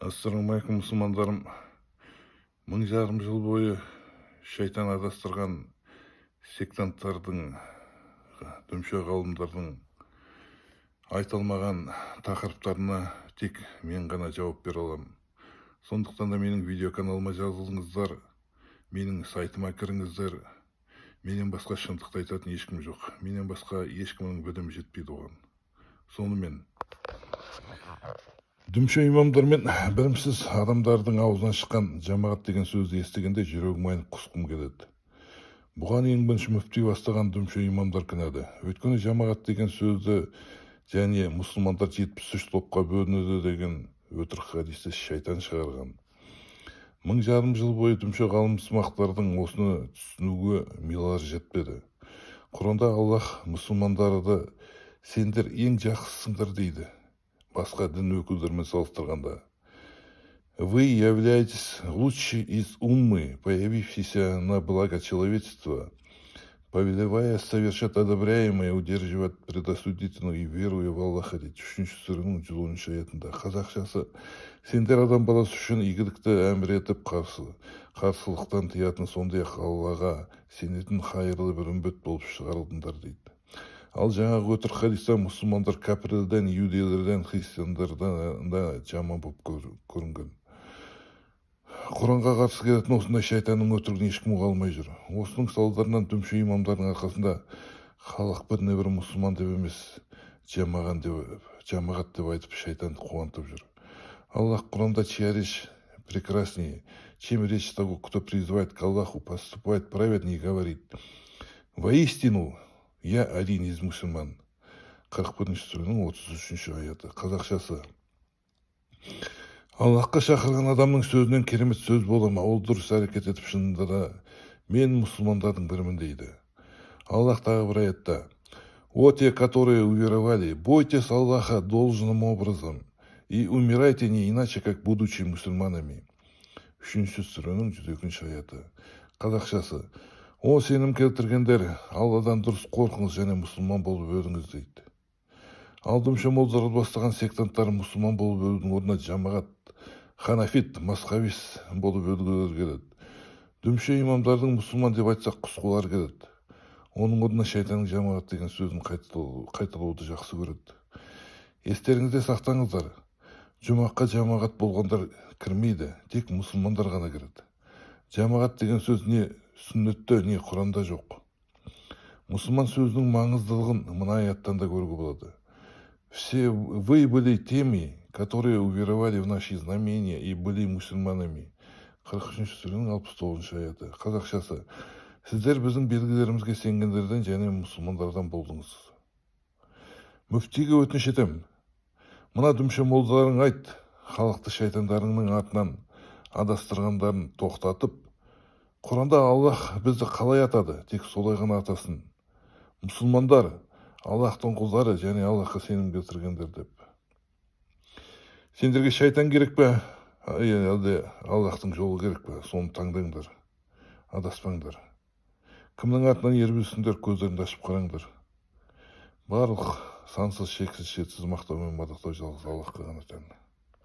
Ассалаумағалейкум, мұсылмандарым! 1500 жыл бойы шайтан адастырған сектанттардың, дүмше ғалымдардың айта алмаған тақырыптарына тек мен ғана жауап бере аламын. Сондықтан да менің видео каналыма жазылыңыздар, менің сайтыма кіріңіздер. Менен басқа шындықты айтатын ешкім жоқ, менен басқа ешкімнің білімі жетпейді оған. Сонымен, дүмше имамдар мен білімсіз адамдардың аузынан шыққан «жамағат» деген сөзді естігенде, жүрегім айнып, құсқым келеді. Бұған ең бірінші мүфти бастаған дүмше имамдар кінәлі. Өйткені жамағат деген сөзді және мұсылмандар 73 топқа бөлінеді деген өтірік хадисті шайтан шығарған. 1500 жыл бойы дүмше ғалымсымақтардың осыны түсінуге милары жетпеді. Құранда Аллах мұсылмандарды «сендер ең жақсысыңдар» дейді, басқа дін өкілдерімен салыстырғанда. «Вы являетесь лучшей из уммы, появившейся на благо человечества, повелевая совершать одобряемое, удерживать предосудительное и веруя в Аллаха», — дейді үшінші сүренің 110-аятында. Қазақшасы: сендер адам баласы үшін игілікті әмір етіп, қарсылықтан тыятын, сондай ақ Аллаға сенетін хайырлы бір үмбет болып шығарылдыңдар, дейді. Ал жаңағы өтірік хадиста мұсылмандар кәпірлерден, иудейлерден, христиандардан да жаман болып көрінген. Құранға қарсы келетін осындай шайтанның өтірігін ешкім ұға алмай жүр. Осының салдарынан, дүмше имамдардың арқасында халық біріне бірі мұсылман деп емес, жамаған деп, жамағат деп айтып, шайтанды қуантып жүр. Аллах Құранда: «Чья речь прекраснее, чем речь того, кто призывает к Аллаху, поступает праведно и говорит: воистину я один из мусульман?» 41-сүренің 33-аяты. Қазақшасы: Аллахқа шақырған адамның сөзінен керемет сөз бола ма? Ол дұрыс әрекет етіп, шынында да мен мұсылмандардың бірімін дейді. Аллах тағы бір аятта: «О те, которые уверовали, бойтесь Аллаха должным образом и умирайте не иначе, как будучи мусульманами». Үшінші сүренің 102-аяты. Қазақшасы: о сенім келтіргендер, Алладан дұрыс қорқыңыз және мұсылман болып өліңіз, дейді. Ал дүмше молдалар бастаған сектанттар мұсылман болып өлудің орнына жамағат, ханафит, мазхабист болып өлгілері келеді. Дүмше имамдардың мұсылман деп айтсақ, құсқылары келеді. Оның орнына шайтанның жамағат деген сөзін қайталауды жақсы көреді. Естеріңізде сақтаңыздар, жұмаққа жамағат болғандар кірмейді, тек мұсылмандар ғана кіреді. Жамағат деген сөз не сүннетте, не Құранда жоқ. Мұсылман сөзінің маңыздылығын мына аяттан да көруге болады: «Все вы были теми, которые уверовали в наши знамения и были мусульманами». 43-сүренің 69-аяты. Қазақшасы: сіздер біздің белгілерімізге сенгендерден және мұсылмандардан болдыңыз. Мүфтиге өтініш етем, мына дүмше молдаларың айт, халықты шайтандарыңның артынан адастырғандарын тоқтатып, Құранда Аллах бізді қалай атады, тек солай ғана атасын: мұсылмандар, Аллахтың құлдары және Аллахқа сенім келтіргендер деп. Сендерге шайтан керек пе, әлде Аллахтың жолы керек пе, соны таңдаңдар. Адаспаңдар. Кімнің артынан еріп жүрсіңдер, көздеріңді ашып қараңдар. Барлық сансыз, шексіз, шетсіз мақтау мен мадақтау жалғыз Аллахқа ғана тән.